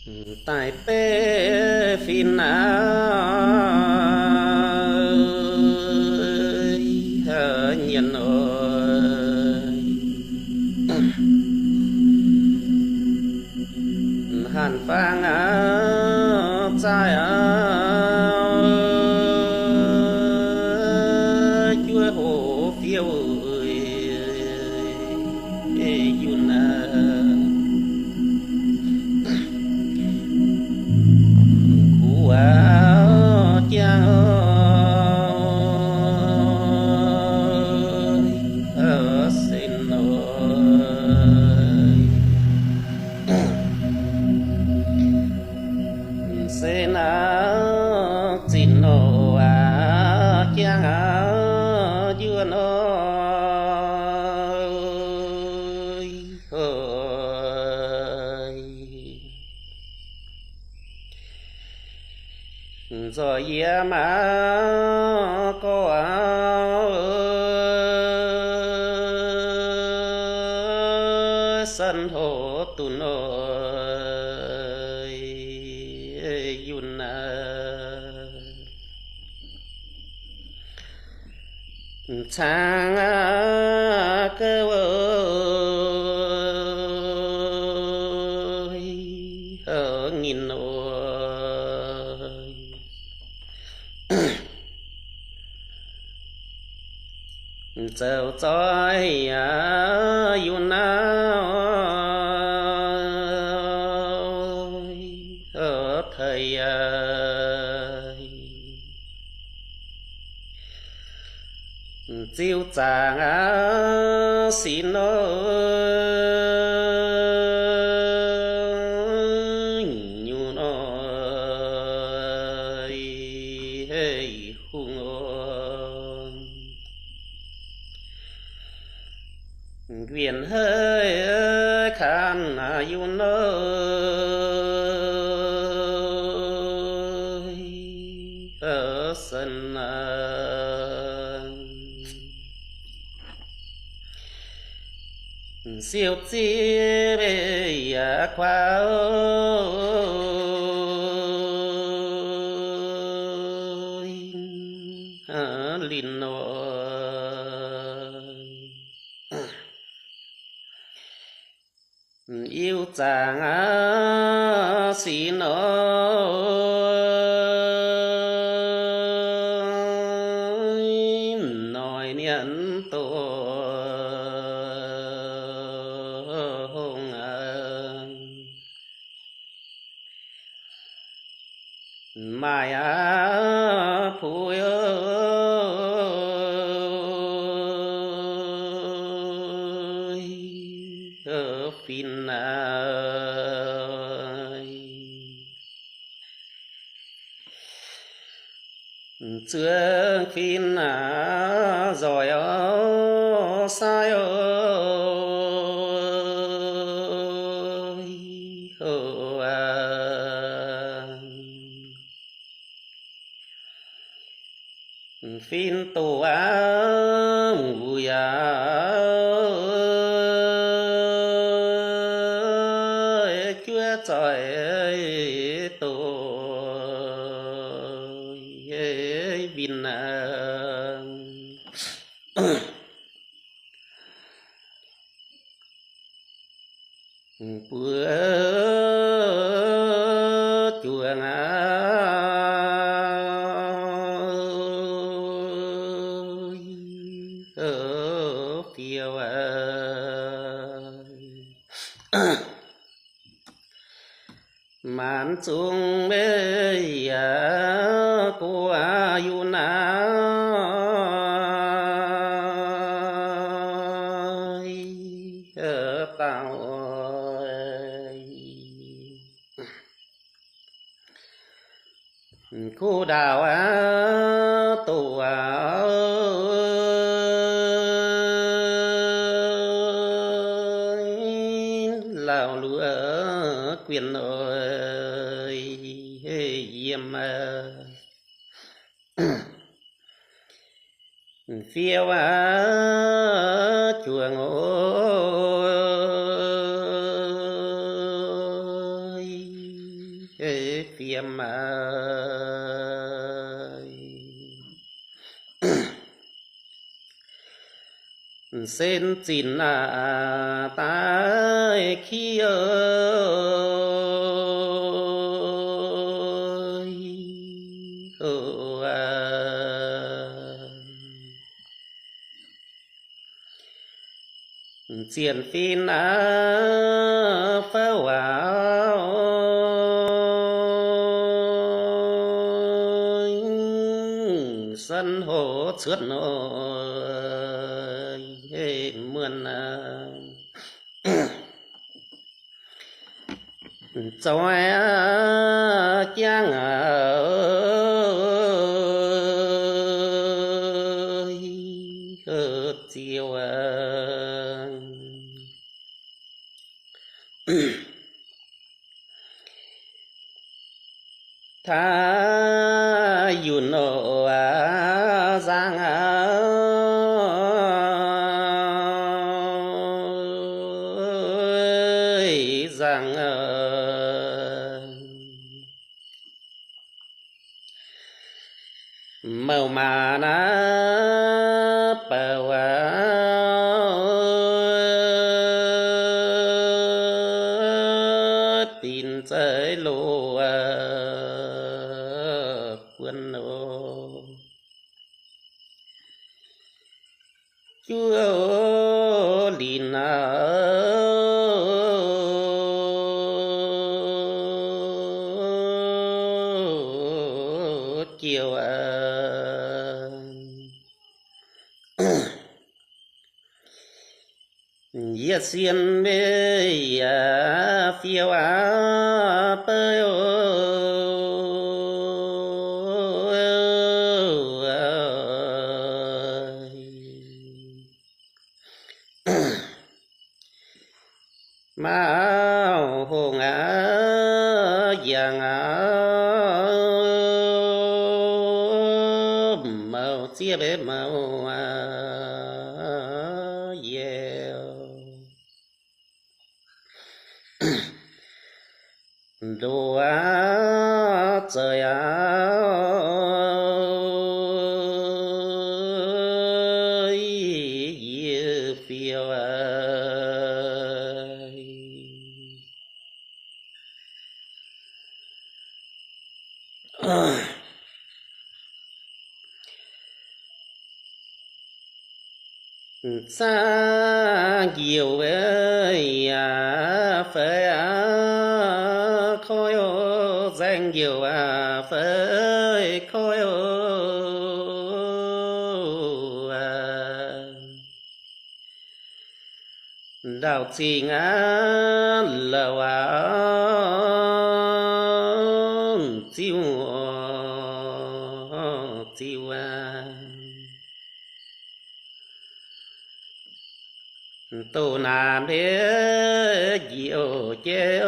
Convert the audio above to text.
Daaih beiv fin-aqv nyienh oc. Hanc fangx aqv, zaih aqv, juov hoc fiouv yunh aqv. Kuv aqv, jangv sen nor. Se naaiv zinh nor aqv, jangv aqv, njuov nor. Nzoih yie maa gorx aqv, san hoc duqv nor yunh aqv. Caangv aqv, gouv aqv, nyinh oc. Zoux zoih aqv, yunh aqv, tei aqv. Ziux zaangc aqv, sin nor, nyungc nor, hungh oc. Wienh haiv kan yunh nor, sen aqv. Siou ziev yaac kuaaiv linh nor. Iu zaangc aqv, sin nor, noic nienv doz hungh aqv. Maaih aqv, puix fin aqv. Zuangx fin aqv, nzoih aqv, sai aqv. Fin doqc aqv, wuic aqv, juov zoih doqc winh aqv. Buov juangc aqv, fiou aqv. Maanc zungv maiv yaac gu'nyuoz naaiv dauh. Kuv ndaauh aqv, doqc aqv, lauh luoqc guienh oc, yiem aqv. Fiou aqv, juangc oc. fiem aqv. Sen zinc aac, daaih ki zien fin aac, fouv waac, san hoc cuotv nor, muonh aac, zoih jangv aac, ziouc aac, taav yunh oc, nzangc aac, nzangc aac. Mouc maac naaiv bouc aac, binc zeiv loz aac, guon oc. Juov linc aac, jouh aac. Yietc sien mei yaac fiou aqv, beiv oc. Mauv hungh aqv, yangh aqv, mouc zieqv mouc aac, yie ndoqc aqv, zoih aqv, yie fiou aqv. Zangv njiec yaac feix aqv, koiv oc, nzaeng njiec yaac feix koiv oc. Ndaauh zingh aqv, louc aqv, ziuv, ziuv aqv. Doh naanc mbe njiec jiex